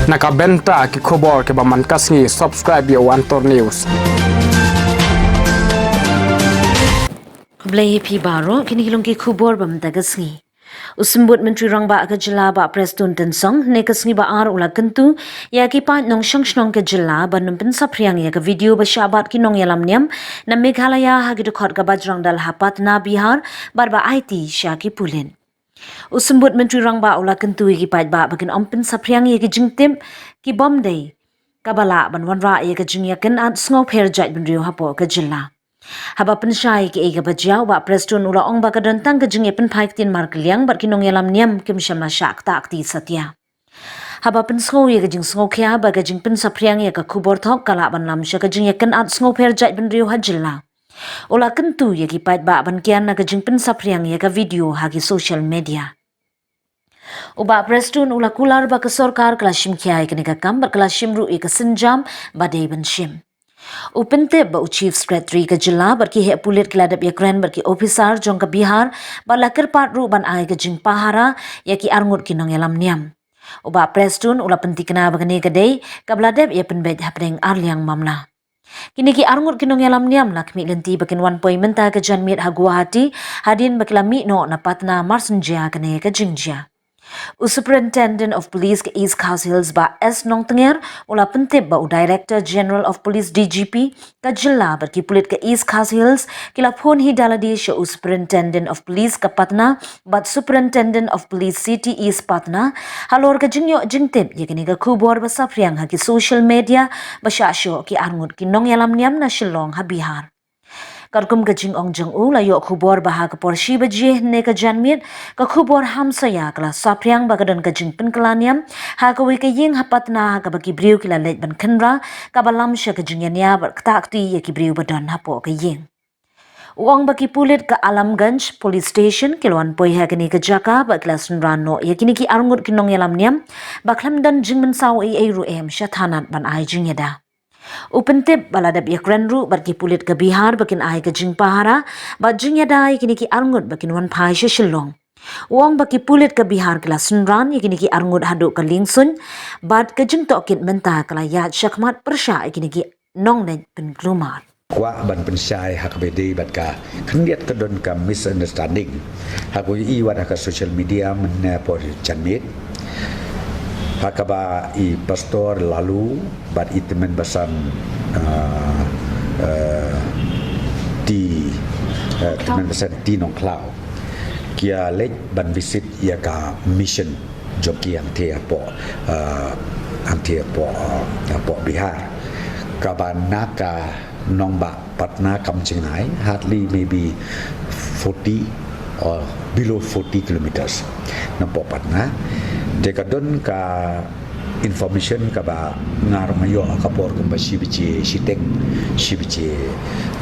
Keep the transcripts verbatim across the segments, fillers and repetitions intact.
Na ka bynta ki khubor kiba man ka sngi, subscribe ïa u Antor News. Khublei ïa phi baroh, kine ki long ki khubor ba mynta ka sngi. U Symbud Myntri Rangbah ka jylla Bah Prestone Tynsong, ne ka sngi ba ar u la kyntu ïa ki paid nongshong shnong ka jylla ban ym pynsaphriang ïa ka video ba shah bat ki nongïalam niam na Meghalaya ha ki dkhot ka Bajrang Dal ha Patna, Bihar, bad ba aiti sha ki pulit. U Symbud Myntri Rangbah u la kyntu ïa ki paidbah ba kin ym pynsaphriang ïa ki jingtip ki bym dei, kaba lah ban wanrah ïa ka jingïakynad sngewpher jaitbynriew hapoh ka jylla. Haba pynshai ïa kiei kiba jia, u Bah Prestone u la ong ba ka don tang ka jingïapynphai ktien markylliang bad ki nongïalam niam kim shym la shah ktah kti satia. Haba pynsngew ïa ka jingsngewkhia ba ka jingpynsaphriang ïa ka khubor thok ka lah ban lam sha ka jingïakynad sngewpher jaitbynriew ha jylla, u la kyntu ïa ki paidbah ban kiar na ka jingpynsaphriang ïa ka video ha ki social media. U Bah Prestone u la kular ba ka sorkar ka la shim khia ïa kane ka kam bad ka la shim ruh ïa ka sienjam ba dei ban shim. U pyntip ba u Chief Secretary ka jylla bad ki heh pulit ki la dep ïakren bad ki ophisar jong ka Bihar bad la kyrpad ruh ban ai ka jingpahara ïa ki arngut ki nongïalam niam. U Bah Prestone u la pyntikna ba kane ka dei kaba la dep ïapynbeit hapdeng arliang mamla. Kine ki arngut ki nongïalam niam la khmih lynti ba kin wan poi mynta ka janmiet ha Guwahati, hadien ba ki la mih noh na Patna marsynjia kane ka jingjia. U Superintendent of Police ka East Khasi Hills Bah S Nongtnger u la pyntip ba u Director General of Police, D G P, ka jylla bad ki pulit ka East Khasi Hills ki la phone hi da lade sha u Superintendent of Police ka Patna bad Superintendent of Police City East Patna halor ka jingïoh jingtip ïa kane ka khubor ba saphriang ha ki social media ba shah shoh ki arngut ki nongïalam niam na Shillong ha Bihar. Katkum ka jingong jong u, la ïoh khubor ba ha ka por shi baje ne ka janmiet, ka khubor hamsaïa ka la saphriang ba ka don ka jingpynkylla niam ha kawei ka ïing ha Patna ha kaba ki briew ki la leit ban khynra, kaba lam sha ka jingïania bad ktah kti ïa ki briew ba don hapoh ka ïing. U ong ba ki pulit ka Alamganj Police Station ki la wan poi ha kane ka jaka bad ki la synran noh ïa kine ki arngut ki nongïalam niam ba khlem don jingmynsaw ei ei ruh em sha thanat ban ai jingïada. U pyntip ba la dep ïakren ruh bad ki pulit ka Bihar ba kin ai ka jingpahara bad jingïada ïa kine ki arngut ba kin wan phai sha Shillong. U ong ba ki pulit ka Bihar ki la synran ïa kine ki arngut haduh ka liengsuiñ bad ka jingtohkit mynta ka la ïaid shakhmat pyrshah ïa kine ki nongleit pynkulmar. Kwah ban pynshai ha kaba dei bad ka khyndiat ka don ka misunderstanding ha kaba ïohi wat ha ka social media mynne por janmiet, ha kaba i Pastor Laloo bad i tymmen basan, ah, eh, T, eh, tymmen basan T Nongkhlaw ki ïa leit ban visit ïa ka mission jong ki hangtei hapoh, ah, hangtei hapoh, ah, hapoh Bihar, kaba na ka nongbah Patna kam jngai, hardly maybe forty or below forty kilometers na hapoh Patna. Te ka don ka information kaba nga ruh nga ïoh ha ka por kumba shi baje shiteng, shi baje,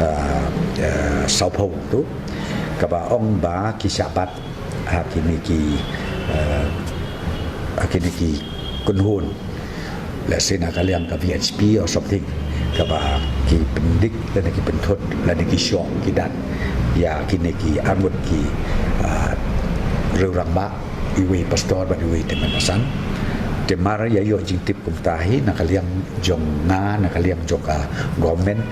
ah, ah, sawphew tu, kaba ong ba ki shah bat ha kine ki, eh, ha kine ki kynhun, let's say na ka liang ka V H P or something, kaba ki pyndik lane ki pynthut lane ki shoh ki dat ïa kine ki arngut ki, ah, riew rangbah, iwei pastor bad iwei tymmen basan. Te mar ïa ïoh jingtip kumta hi, na ka liang jong nga, na ka liang jong ka government,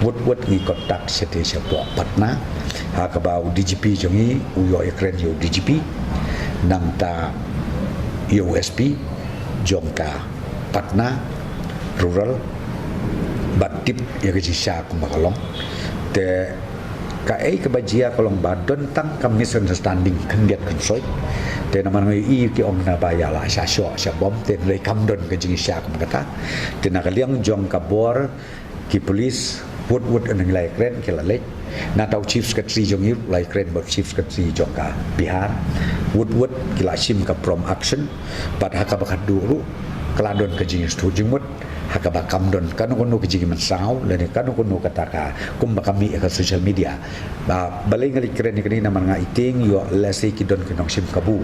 wut wut ngi contact shatei shapoh Patna, ha kaba u D G P jong ngi u ïoh ïakren ïa u D G P, nangta ïa u S P jong ka Patna Rural, bad tip ïa ka jingshisha kumba ka long. Te kaei kaba jia ka long ba don tang ka misunderstanding khyndiat khynsoit. Te namar ngi ïohi ki ong naba ïa la shah shoh shah bom, te hynrei kam don ka jingshisha kumba kata. Te na ka liang jong ka bor ki police, wut wut ngi la ïakren, ki la leit. Nangta u Chief Secretary jong ngi u la ïakren bad u Chief Secretary jong ka Bihar. Wut wut ki la shim ka prompt action. Bad ha kaba khatduh ruh ka la don ka jingsngewthuh jingmut ha kaba kam don kano kano ka jingmynsaw lane kano kano kata ka kumba ka mih ha ka social media. Ba, balei nga leit kren ïa kane, namar nga i tieng ïoh lehse ki don ki nongshim kabu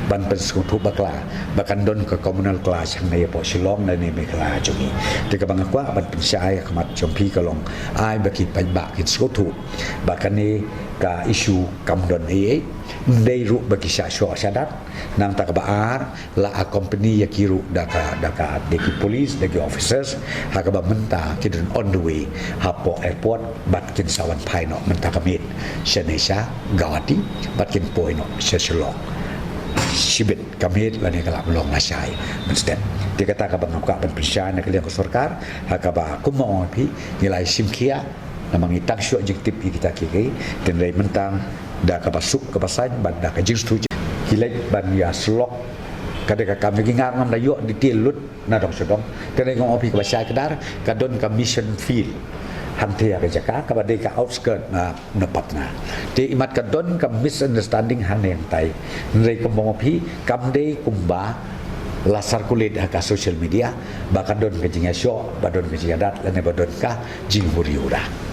ban pynsngewthuh bakla ba kan don ka communal clash hangne hapoh Shillong lane Meghalaya jong ngi. Te kaba nga kwah ban pynshai ha khmat jong phi ka long, ai ba ki paidbah kin sngewthuh ba kane Ka issue kam don ei ei, ndei ruh ba ki shah shoh shah dat. Nangta kaba ar, la accompany ïa ki ruh da ka, da ka, da ki police, da ki officers, ha kaba mynta ki don on the way hapoh airport, bad kin sa wan phai noh mynta ka miet shane sha Guwahati, bad kin poi noh sha Shillong. Shibit ka miet lane ka la long lashai mynstep. Te kata kaba nga kwah ban pynshai na ka liang ka sorkar, ha kaba kum ma ong phi, ngi la shim khia, namar ngi tang shuh jingtip ïa kita ki, ki, tynrai mynta da kaba suk kaba saiñ bad da ka jingstad. Ki leit ban ïa slok, ka dei ka kam jong ki, nga ngam da ïoh detail lut na dong sha dong. Tynrai nga ong phi kaba shai kdar, ka don ka mission field hangtei ha ka jaka kaba dei ka outskirt na, na Patna. Te imat ka don ka misunderstanding hangne hangtai. Tynrai kumba ong phi, kam dei kumba la circulate ha ka social media ba ka don ka jingïashoh, ba don ka jingïadat, lane ba don ka jinghuri hura.